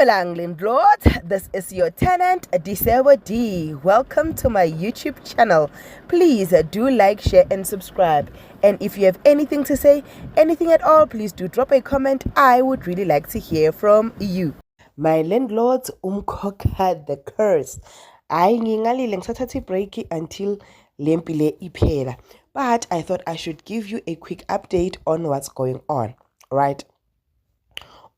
Dumelang landlord, this is your tenant Disebo D. Welcome to my YouTube channel. Please do like, share and subscribe. And if you have anything to say, anything at all, please do drop a comment. I would really like to hear from you. My landlords, Umkhokha the curse. Hayi, ngingalile ngisathatha i-break until lempi le iphela. But I thought I should give you a quick update on what's going on, right?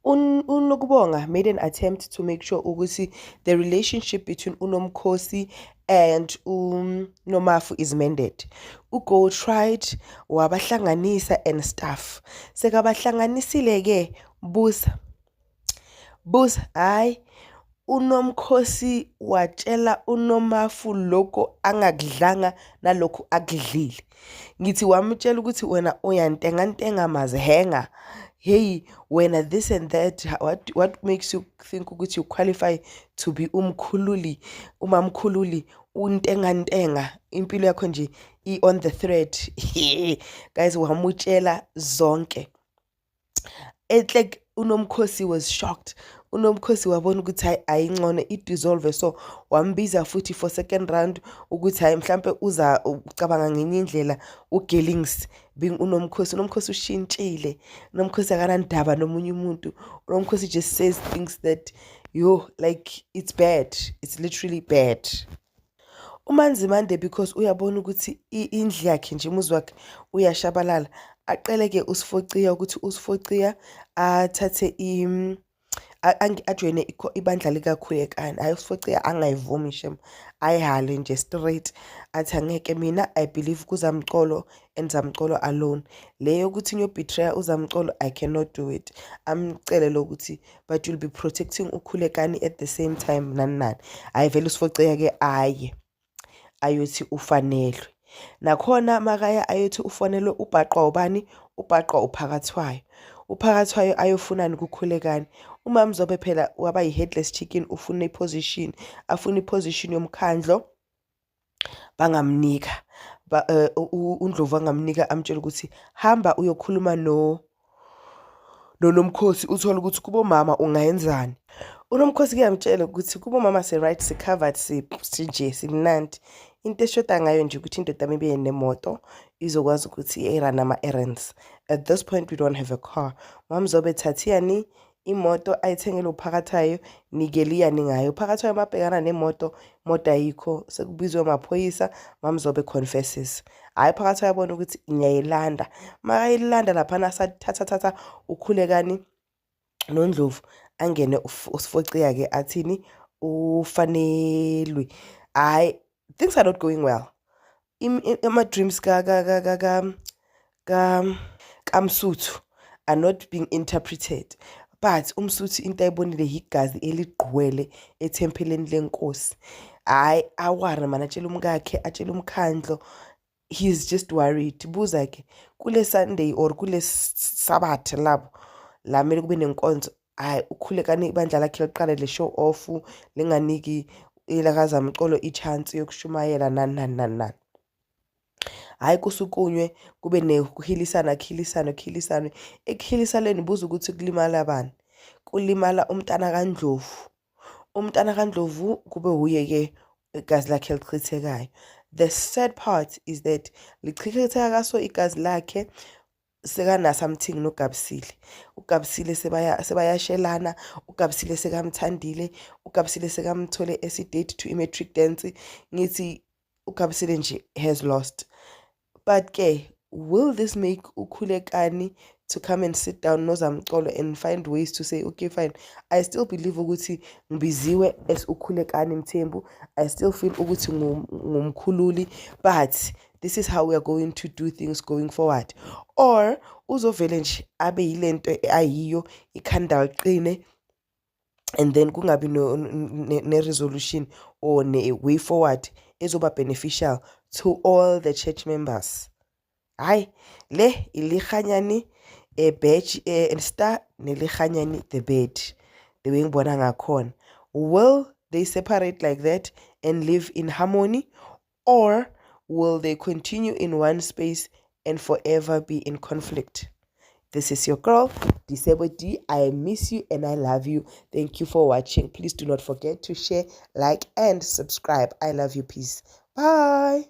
UNokubonga made an attempt to make sure ukuthi the relationship between uNomkhosi and uNomafu is mended. Ugo tried, wabahlanganisa and stuff. Sekabahlanganisile ke, busa busa, hayi, uNomkhosi watshela uNomafu lokho angakudlanga nalokhu akudlile. Ngithi wamtshela ukuthi wena uyantengantenga mazihenga, hey wena, this and that. What makes you think ukuthi you qualify to be umkhululi, umamkhululi? Untengantenga, impilo yakho nje i-on the thread. Guys, wamutshela zonke. It's like uNomkhosi was shocked. UNomkhosi wabona ukuthi hayi, ayingcono i-dissolve. So wambiza futhi for second round ukuthi hayi, mhlampe uza ucabanga ngenye indlela. Ugelings being uNomkhosi, uNomkhosi ushintshile. UNomkhosi akanandaba nomunye umuntu. UNomkhosi just says things that, yo, like, it's bad, it's literally bad. UManzimande, because uyabona ukuthi indlu yakhe nje, umuzi wakhe uyashabalala, aqele-ke uSifociya ukuthi uSifociya athathe ajoyine ibandla likaKhulekani. Hhayi, uSifociya angayivumi shem, ayihale nje straight, athi angeke mina, I believe kuZamcolo and Zamcolo alone. Le yokuthi ngiyo-betray-a uZamcolo, I cannot do it. Amcele lokuthi but you'll be protecting uKhulekani at the same time, nani nani. Hhayi vele, uSifociya-ke aye ayothi ufanelwe. Nakhona makaya ayothi ufanelwe, ubhaqwa ubani? Ubhaqwa uPhakathwayo. UPhakathwayo ayofunani kuKhulekani? UMamzobe phela waba yi-headless chicken, ufuna i-position, afuna i-position yomkhandlo, bangamnika. UNdlovu angamnika, amtshela ukuthi hamba uyokhuluma no noNomkhosi, uthole ukuthi kubomama ungayenzani. UNomkhosi kuyamtshela ukuthi kubomama si-right, si-covered, sinje simnandi. Into eshoda ngayo nje ukuthi indoda yami ibe nemoto izokwazi ukuthi i-run ama-errands. At this point we don't have a car. MaMzobe, thathiyani imoto ayithengele uPhakathwayo, nikeliyani ngayo. UPhakathwayo mabhekana nemoto, imoto ayikho, sekubizwe amaphoyisa. MaMzobe confesses. Hhayi, uPhakathwayo abona ukuthi ngiyayilanda. Makayilanda laphana, sathatha thatha uKhulekani noNdlovu, angene uSifociya-ke, athini ufanelwe. Hhayi, things are not going well. Ama-dreams kaMsuthu are not being interpreted. But uMsuthu into ayibonile igazi eligqwele ethempelini lenkosi. Hhayi, aware mani, atshele umkakhe, atshele umkhandlo, he's just worried. Buza-ke kule Sunday or kule Sabatha labo la kumele kube nenkonzo, hhayi, uKhulekani ibandla lakhe liqale le show off, linganiki elakaZamcolo i-chance yokushumayela, nani nani nani nani. Hhayi, kusukunywe kube nekuhilisana, kuhilisane kuhilisanwe. Ekuhilisaneni, buza ukuthi kulimala bani? Kulimala umntana kaNdlovu. Umntana kaNdlovu kube wuye-ke igazi lakhe elichithekayo. The sad part is that lichitheka kaso igazi lakhe sekana something noGabisile. UGabisile sebayashelana, uGabisile sekamthandile, uGabisile sekamthole esi-date to i-matric dance. Ngithi uGabisile nje has lost. But ke, will this make uKhulekani to come and sit down noZamcolo and find ways to say, "Okay, fine, I still believe ukuthi ngibiziwe as uKhulekani Mthembu, I still feel ukuthi ngumkhululi, but this is how we are going to do things going forward"? Or uzovele nje abe yilento ayiyo, ikhanda liqine, and then kungabi ne-resolution or ne-way forward ezoba beneficial to all the church members? Hhayi, le ilihanyani badge star nelihanyani the bed, the way ngibona ngakhona. Will they separate like that and live in harmony, or will they continue in one space and forever be in conflict? This is your girl, Disebo D. I miss you and I love you. Thank you for watching. Please do not forget to share, like, and subscribe. I love you. Peace. Bye.